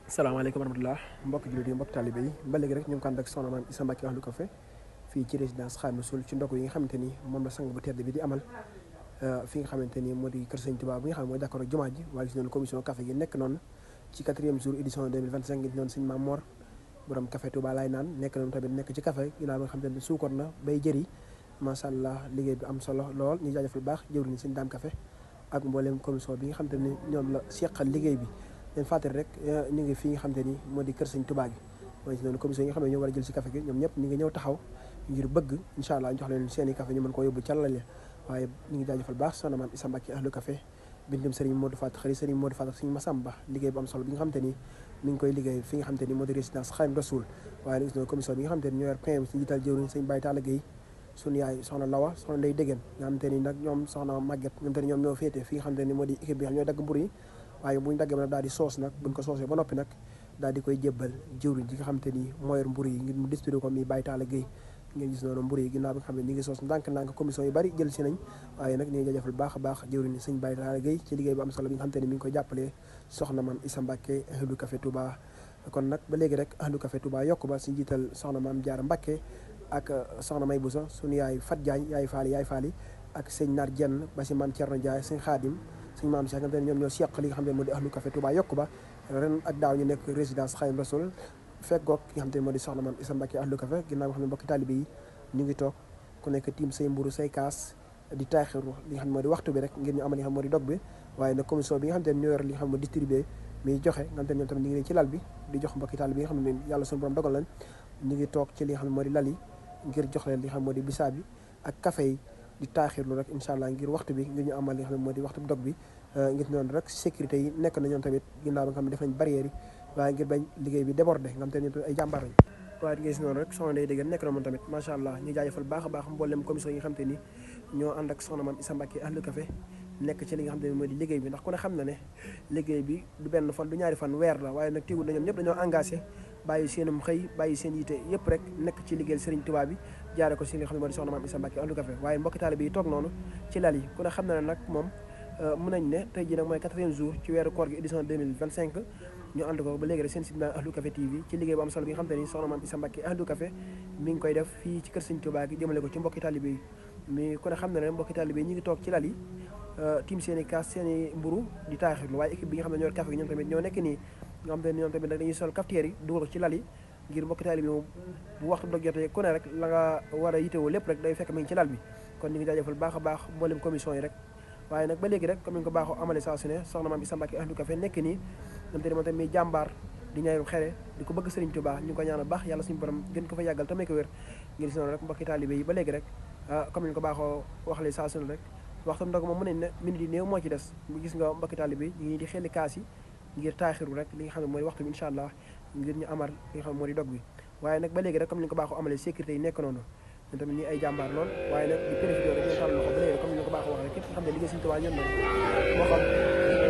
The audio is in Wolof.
salaamaaleykum wa rahmatulah mbokk jullit yi mbokk talibé yi ba léegi rek ñu ngi ko ànd ak soxna maam Issa Mbacke Ahlu Café fii ci résidence Xaadimu Rasuul ci ndog yi nga xamante ni moom la sang bu tedd bi di amal fi nga xamante ni moo di kër Sëñ Tuubaa bi nga xam ne mooy d'accord ak jumaa ji waaye si noonu commission café gi nekk noonu ci 4e jour édition 2025 gi noonu Sëñ Maam Mor borom café Touba laay naan nekk noonu tamit nekk ci café ginnaaw bi nga xamante ni suukar na bay jëri macha allah liggéey bi am solo lool ñu jaajëfal baax jëwriñ Sëñ Daam Café ak mbooleem commission bi nga xamante ni ñoom la seqal liggéey bi leen fàttali rek ñu ngi fi nga xamante ni moo di kër Sëñ Tuubaa gi mooy si noonu commission yi nga xam ne ñoo war a jël si café gi ñoom ñëpp ñu ngi ñëw taxaw ngir bëgg incha allah jox leen seen i café ñu mën koo yóbbu càllale waaye ñu ngi jaajëfal baax soxna maam Issa Mbacke Ahlu Café bindum Serigne Modou Fatou xëri Serigne Modou Fatou Serigne Massamba liggéey bu am solo bi nga xamante ni mi ngi koy liggéey fi nga xamante ni moo di résidence Xaadimu Rasuul waaye nag commission bi nga xamante ni ñoo yor PM si njiital jëwriñ Sëñ Baye Talla Gueye suñu yaay soxna Lawa soxna Ndey Dégeen nga xamante ni nag ñoom soxna Maguette ñoom te ñoom ñoo féete fi nga xamante ni moo di équipe bi xam ñooy dagg mburu yi waaye buñ daggee ba nag daal di soos nag buñ ko soosee ba noppi nag daal di koy jébbal jëwriñ ji nga xamante ni moo yor mburu yi ngir mu distribué ko mi Baye Talla Gueye ngeen gis noonu mburu yi ginnaaw bi nga xam ne ñi ngi soos ndànk-ndànk commission yu bari jël si nañ waaye nag ñu ngi jaajëfal baax a baax jëwriñ Sëñ Baye Talla Gueye ci liggéey bu am solo bi nga xamante ni mi ngi koy jàppalee soxna maam Issa Mbacke Ahlu Café Touba kon nag ba léegi rek Ahlu Café Touba yokk ba si jiital soxna maam Jaara Mbacke ak soxna May Boussa suñu yaay Fat Diagne yaay faali ak sëñ Naar Jenn ba si maam Thierno Ndiaye sëñ Xaadim sëñ maam Cheikh nga xam ne ñoom ñoo seq li nga xam ne moo di Ahlu Café Touba yokk ba ren ak daaw ñu nekk résidence Xaadimu Rasuul fekkoog ki nga xam te ne moo di soxna maam Issa Mbacke Ahlu Café ginnaaw nga xam ne mbokki taalibe yi ñu ngi toog ku nekk tiim say mburu say kaas di taaxiru li nga xam ne moo di waxtu bi rek ngir ñu amal li nga xam moo di dog bi waaye nag commission bi nga xam te ne ñoo yor li nga xam ne moo distribué mi joxe nga xam te ne ñoom tamit ñu ngi ci lal bi di jox mbokki taalibe yi nga xam ne yàlla suñu borom dogal lañ ñu ngi toog ci li nga xam ne moo di lal yi ngir jox leen li nga xam moo di bisaab bi ak café yi di taaxirlu rek incha allah ngir waxtu bi ngir ñu amal li nga xam ne moo di waxtu dog bi ngir noonu rek sécurité yi nekk na ñoom tamit ginnaaw ba nga xam ne def nañ barrière yi waaye ngir bañ liggéey bi débordé nga xam te ne ñoom tamit ay jàmbaar lañ waaye di gis noonu rek soxna Ndey Dégeen nekk na moom tamit macha allah ñu jaajëfal baax a baax mboolem commission yi nga xam te ni ñoo ànd ak soxna maam Issa Mbacke Ahlu Café nekk ci li nga xam te ne moo di liggéey bi ndax ku ne xam na ne liggéey bi du benn fan du ñaari fan weer la waaye nag teewul na ñoom ñëpp dañoo engagé bàyyi seenum xëy bàyyi seen yite yëpp rek nekk ci liggéeyal Serigne Touba bi jaare ko si li nga xam ne moo di soxna maam Issa Mbacke Ahlu Café waaye mbokki taalibe yi toog noonu ci lal yi ku ne xam na ne nag moom mën nañ ne tey jii nag mooy 4e jour ci weeru koor gi édition 2025 ñu ànd ko ba léegi rek seen site Ahlu Café TV ci liggéey bu am solo bi nga xam te ni soxna maam Issa Mbacke Ahlu Café mi ngi koy def fii ci kër Serigne Touba gi jëmale ko ci mbokki taalibe yi mais ku ne xam na ne mbokki taalibe yi ñu ngi toog ci lal yi tiim seen i kaas seen i mburu di taaxirlu waaye équipe bi nga xam ne ñoo café gi ñoom tamit ñoo nekk nii nga xam te ne ñoom tamit nag dañuy sol cafetière yi dugal ko ci lal yi ngir mbokki taalibe bi bu waxtu dog jotee ku ne rek la nga war a yitewoo lépp rek day fekk mi ngi ci lal bi kon ñu ngi jaajëfal baax a baax mboolem commission yi rek waaye nag ba léegi rek comme ni nga ko baaxoo amale saa su ne soxna maam Issa Mbacke Ahlu Café nekk nii ñoom te ne moom tamit muy jàmbaar di ñaayu xere di ko bëgg Serigne Touba ñu ngi ko ñaanal baax yàlla suñu borom gën ko fa yàggal te may ko wér ngir si noonu rek mbokki taalibe yi ba léegi rek comme ni nga ko baaxoo waxale saa su ne rek waxtu ndog moom mën nañ ne minute yi néew moo ci des gis nga mbokki taalibe yi ñu ngi di xelli kaas yi ngir taaxiru rek li nga xam ne mooy waxtu bi incha allah ngir ñu amal li nga xam ne moo di dog bi waaye nag ba léegi rek comme ni nga ko baaxoo amale sécurité yi nekk noonu ñun tamit ñi ay jàmbaar lool waaye nag di profité rek ñu tàll loxo ba léegi comme ni nga ko baaxoo wax rek képp nga xam ne liggéey Serigne Touba ñoom moo xam